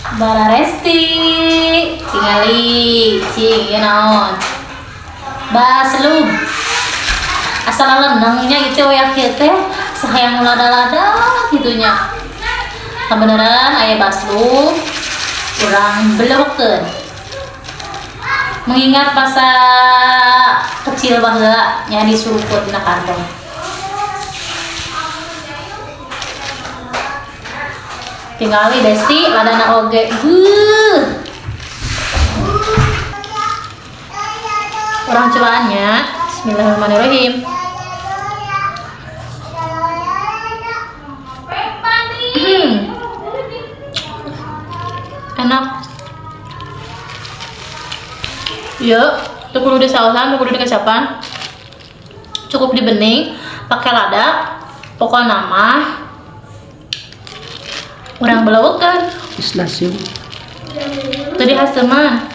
Bararesti tingali cing ieu naon baslub asal lenengnya gitu ya kieu teh sahayang lada-lada gitunya. Kebenaran aya baslub urang beleukeun mengingat masa kecil baheula nya disuruput dina kantong. Tingali besti ladana oge. Beuh. Urang cobaannya. Bismillahirrahmanirrahim. Enak. Yuk, tuh kudu disausan, tuh kudu dikecapan. Cukup dibening, pakai lada. Pokoknya mah urang beleukeun. Islasium. Tadi haseman.